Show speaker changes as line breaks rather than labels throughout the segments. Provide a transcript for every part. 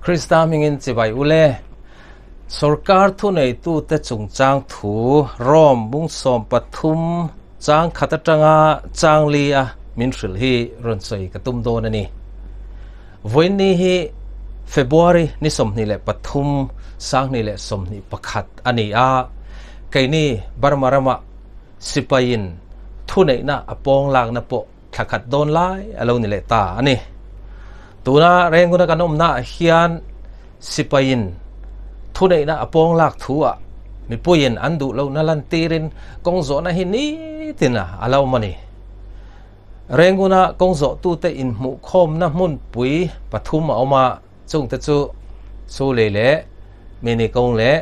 Krista hmingin chibai ule. Sorkar thuneitute chungchang thu Rom bung 13 chang khat atanga chang li a min hrilh hi rawn sawi ka tum dawn a ni. Vawiinni hi February ni 23, 2021 a ni a, keini Burma ramah sipaiin thuneihna a pawng lakna pawh thla khat dawn lai a lo ni leh ta a ni. Tuna Renguna kan awmna ah hian sipaiin thuneihna a pawng lak thu ah mipuiin an duh lohna lantirin kawng zawhna hi nitin a a lo awm a ni. Renguna kawng zawhtute inhmuhkhawmna hmunpui pathum a awm a, chungte chu Sulei leh Mini kawng leh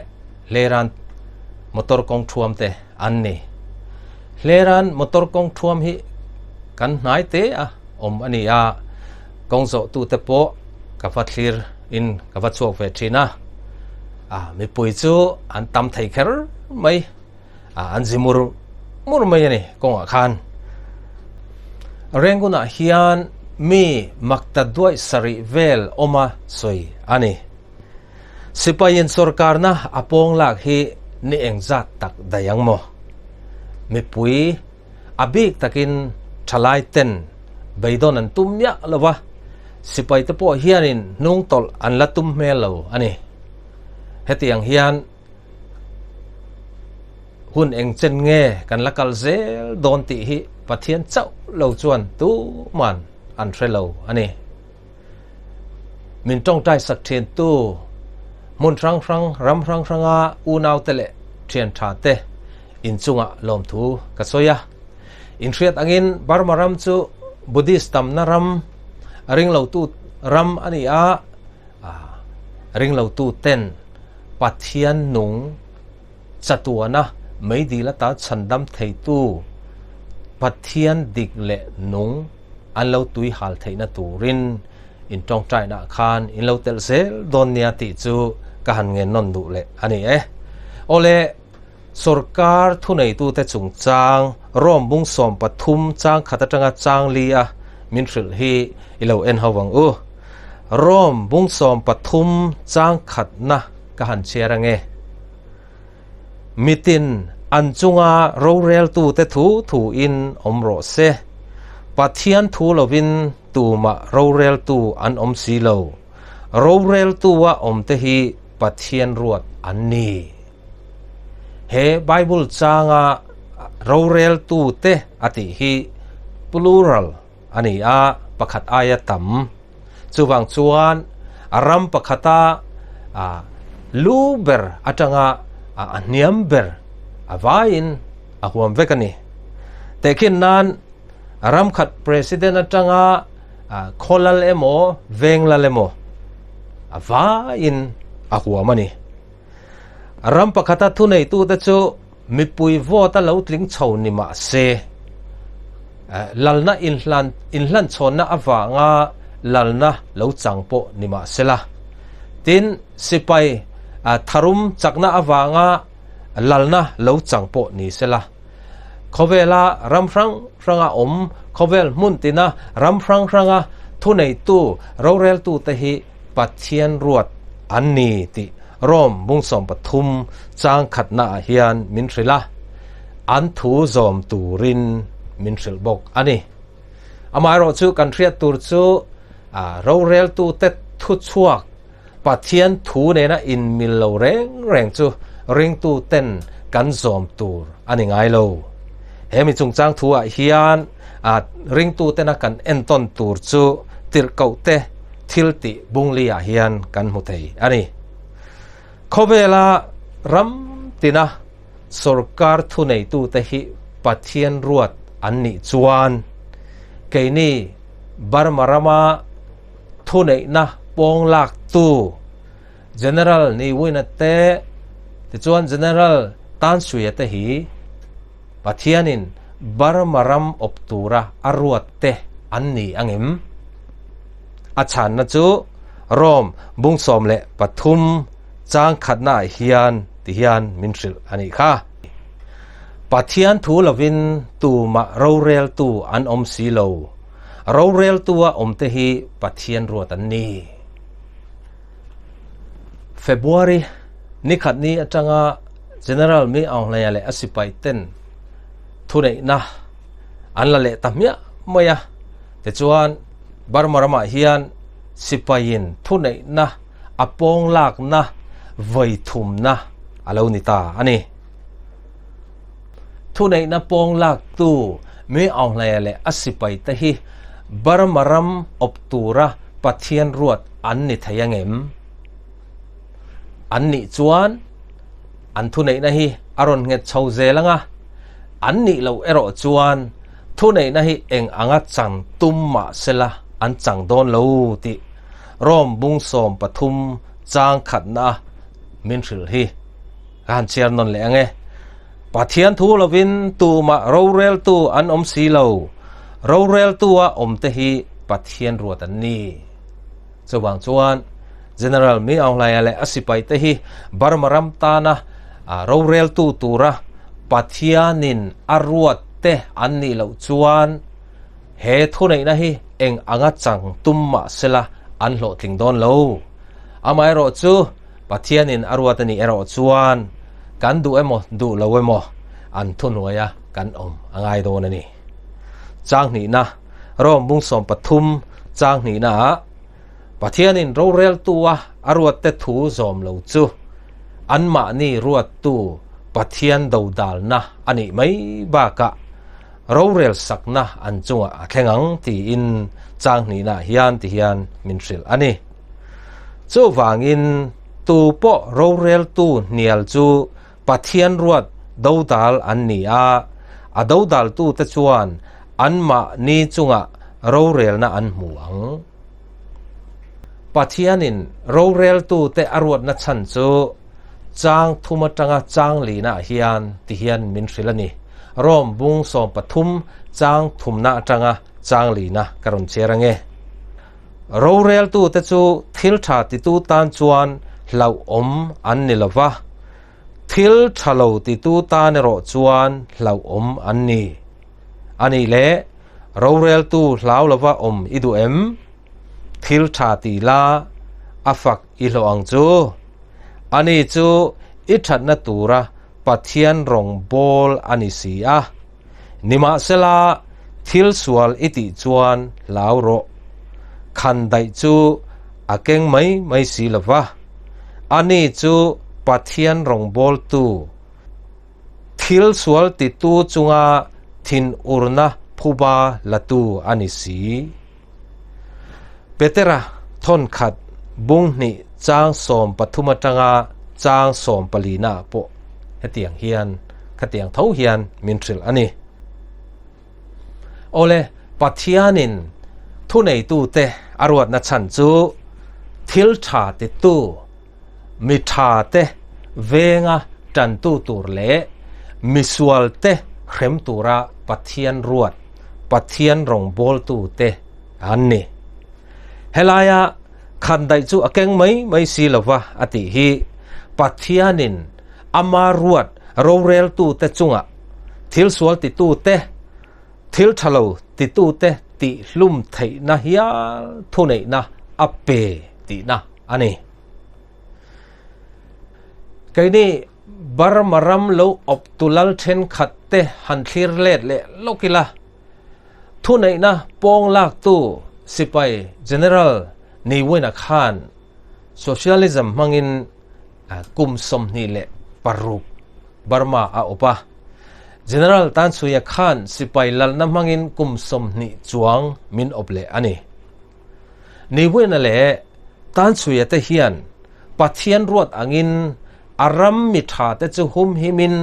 Hleran motor kawng thuam te an ni. Hleran motor kawng thuam hi kan hnai te a awm a ni a, kawng zawhtute pawh ka va thlir in ka va chhuak ve thin a, a mipui chu an tam thei kher mai. an zi mur mur mai a ni kawngah khan. Rengunah hian mi makta duaih sarih vel awma sawi a ni. Sipaiin sorkarna a pawng lak hi ni engzat tak daih ang maw? Mipui a bik takin thalai ten beidawn an tum miah lo va, sipaite pawh hianin hnungtawlh an la tum hmel lo a ni. Hetiang hian Hun eng chen nge kan la kal zel dawn tih hi Pathian chauh lo chuan tuman an hre lo a ni. Min tawngtai sak thiantu hmun hrang hrang, ram hrang hranga unaute leh thian tha te inchungah lawmthu ka sawi a. Inhriat angin Burma ram chu Buddhist tamna ram, ringlotu ram a ni a, Ringlotu ten Pathian nung chatuana meidil ata chhandam theitu Pathian dik leh nung an lo tui hal theihna turin in tawngtainaah khan in lo telh zel dawn nia tih chu ka han ngen nawn duh leh a ni e. Awle, sorkar thuneitute chungchang Rom bung 13 chang khat atanga chang li a min hrilh hi i lo en ho ang u. Rom bung 13 chang khatna ka han chhiar ange. Mitin an chunga roreltute thu thuin awm rawh se. Pathian thu lovin tumah roreltu an awm si lo. Roreltua awmte hi Pathian ruat an ni. He Bible changa roreltute a tih hi plural a ni a, pakhat aia tam. Chuvang chuan a ram pakhata lu ber atanga a hniam ber a vaiin a huam vek a ni. Tehkhin nan ram khat president atanga khawlal emaw venglal emaw a vaiin a huam a ni. Ram pakhata thuneitute chu mipui vote a lo tling chho ni mah se, lalna inhlan inhlanchhawnna avanga lalna lo chang pawh ni mah se la. Tin, sipai tharum chakna avanga lalna lo chang pawh ni se la. Khawvela ram hrang hranga awm, khawvel hmun tina ram hrang hranga thuneitu, roreltute hi Pathian ruat an ni tih Rom bung 13 chang khatnaah hian min hrilh a, an thu zawm turin min hrilh bawk a ni. Amaherawh chu kan hriat tur chu roreltute thuchhuak Pathian thu nena inmil lo reng reng chu ringtuten kan zawm tur a ni ngai lo. He mi chungchang thuah hian ringtutena kan entawn tur chu tirhkohte thil tih bungli-ah hian kan hmu thei a ni. Khawvela ram tina sorkar thuneitute hi Pathian ruat an nih chuan keini Burma rama thuneihna pawng laktu General Ni Win-a te, tichuan General Tan Sui-a te hi Pathianin Burma ram awp tura a ruat te an ni angem? A chhanna chu Rom bung 13 chang khatnaah hian ti hian min hrilh a nih kha. Pathian thu lovin tumah roreltu an awm si lo. Roreltua awmte hi Pathian ruat an ni. February ni khat ni atanga General Mi Aung Hlaing leh a sipai ten thuneihna an la leh ta hmiah mai a. Tichuan Burma ramah hian sipaiin thuneihna a pawng lakna vawi thumna a lo ni ta a ni. Thuneihna pawng laktu Mi Aung Hlaing leh a sipai te hi Burma ram awp tura Pathian ruat an ni thei angem? An nih chuan an thuneihna hi a rawn nghet chho zel ang a, an nih loh erawh chuan thuneihna hi eng anga chang tum mah sela an chang dawn lo tih Rome bung 13 chang khatna a min hrilh hi ka han chhiar nawn leh ang e. Pathian thu lovin tumah roreltu an awm si lo, roreltua awmte hi Pathian ruat an ni. Chuvang chuan General Mi Aung Hlaia leh a sipaite hi Burma ram tana roreltu tura Pathianin a ruat te an nih loh chuan he thuneihna hi eng anga chang tum mah sela an hlawhtling dawn lo. Amaherawh chu Pathianin a ruat a nih erawh chuan kan duh emaw duh lo emaw an thuhnuaia kan awm a ngai dawn a ni. Chang hnihna. Rome bung 13 chang hnihnaah Pathianin roreltua a ruatte thu zawm lo chu anmahni ruattu Pathian dodalna a nih mai bakah rorel sakna an chungah a thleng ang tiin chang hnihnaah hian tihian min hrilh a ni. Chuvangin tupawh roreltu hnial chu Pathian ruat dodal an ni a, a dodaltute chuan anmahni chungah rorelna an hmu ang. Pathianin roreltute a ruatna chhan chu chang thum atanga chang lihnaah hian tihian min hrilh a ni. Rome bung 13 chang thumna atanga chang lihna ka rawn chhiar ange. Roreltute chu thil tha titu tan chuan hlauhawm an ni lo va, thil tha lo titu tan erawh chuan hlauhawm an ni. A nih leh, roreltu hlau lova awm i duh em? Thil tha ti la, a fak i hlawh ang chu. Ani chu i thatna tura Pathian rawngbawl a ni si a. Nimahsela, thil sual i tih chuan hlau rawh. Khan daih chu a keng mai mai si lo va. Ani chu Pathian rawngbawltu, thil sual titu chunga thinurna phuba latu a ni si. Petera thawnkhat bung hnih chang 13 atanga chang 14 naah pawh hetiang hian khatiang tho hian min hrilh a ni. Awle, Pathianin thuneitute a ruatna chhan chu thil tha titu, mi tha te venga tantu tur leh misual te hrem tura Pathian ruat, Pathian rawngbawltu te an ni. Helaia khan daih chu a keng mai mai si lova a tih hi Pathianin ama ruat roreltu te chungah thil sual titu te, thil tha lo titu te tihhlum theihna hial thuneihna a pe tihna a ni. Keini Burma ram lo awp tu lal thenkhat te han thlir let leh lawk ila, thuneihna pawng laktu sipai General Ne Win-a khan Socialism hmangin kum 26 Burma a awp a. General Tan Sui-a khan sipai lalna hmangin kum 20 chuang min awp leh a ni. Ne Win-a leh Tan Sui-a te hian Pathian ruat angin a ram mi tha te chu humhimin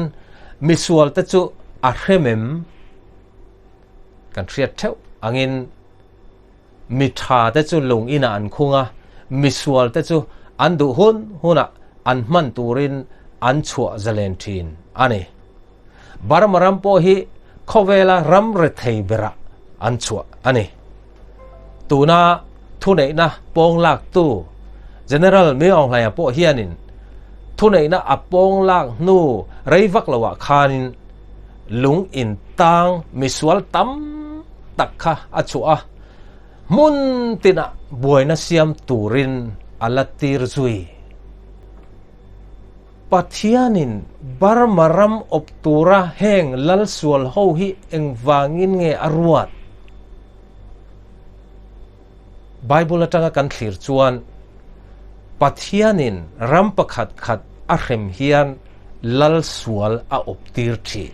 misual te chu a hrem em? Kan hriat theuh angin mi tha te chu lung inah an khung a, misual te chu an duh hun hunah an hman turin an chhuah zalen thin a ni. Burma ram pawh hi khawvela ram rethei berah an chhuah a ni. Tuna thuneihna pawng laktu General Min Aung Hlaing pawh hianin thuneihna a pawng lak hnu rei vak loah khanin lung in tang misual tam tak kha a chhuah a, hmun tinah buaina siam turin a la tir zui. Pathianin Burma ram awp tura heng lal sual ho hi engvangin nge a ruat? Bible atanga kan thlir chuan Pathianin ram pakhat khat a hrem hian lal sual a awp tir thin.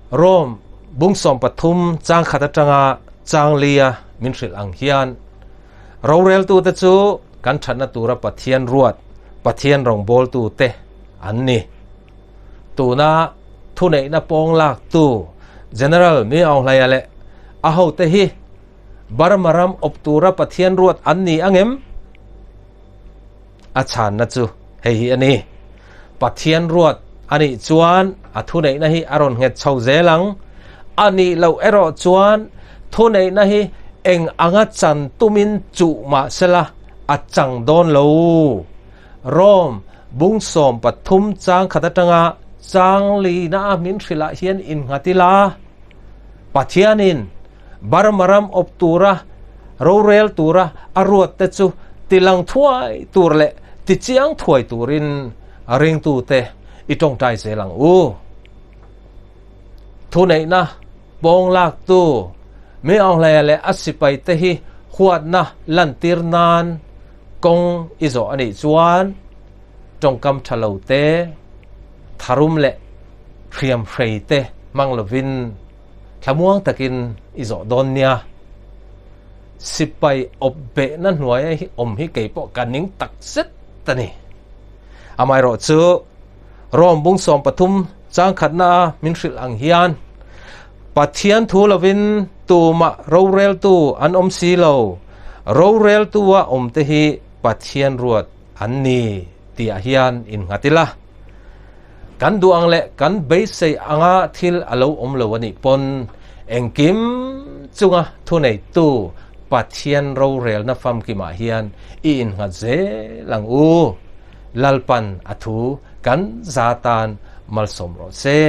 Rome bung 13 chang khat atanga chang lia min hrilh ang hian roreltute chu kan thatna tura Pathian ruat Pathian rawngbawltute an ni. Tuna thuneihna pawng laktu General Mi Aung Hlaia leh a hote hi Burma ram awp tura Pathian ruat an ni angem? A chhanna chu hei hi a ni. Pathian ruat a nih chuan a thuneihna hi a rawn nghet chho zel ang. A nih loh erawh chuan thuneihna hi eng anga chan tumin chuh mah sela a chang dawn lo. Rome bung 13 chang khat atanga chang lina a min hrilh ah hian innghat ila. Pathianin Burma ram awp tura rorel tura a ruat te chu tilang thuai tur leh tichiang thuai turin ringtute i tawngtai zel ang u. Thuneihna pawng laktu Mi Aung Hlaia leh a sipai te hi huatna lantir nan kawng i zawh a nih chuan tawngkam tha lo te, tharum leh hriamhrei te hmang lovin Thlamuang takin i zawh dawn nia. Sipai awp behna hnuaia hi awm hi kei pawh ka ning tak zet a ni. Amaherawh chu Rome bung 13 chang khatna a min hrilh ang hian Pathian thu lovin tumah roreltu an awm si lo, roreltu a awm te hi Pathian ruat an ni tihah hian innghat ila. Kan duh ang leh kan beisei anga thil a lo awm lo a nih pawn engkim chunga thuneitu Pathian rorelna famkimah hian i innghat zel ang u. Lalpan a thu kan za tan malsawm rawh se.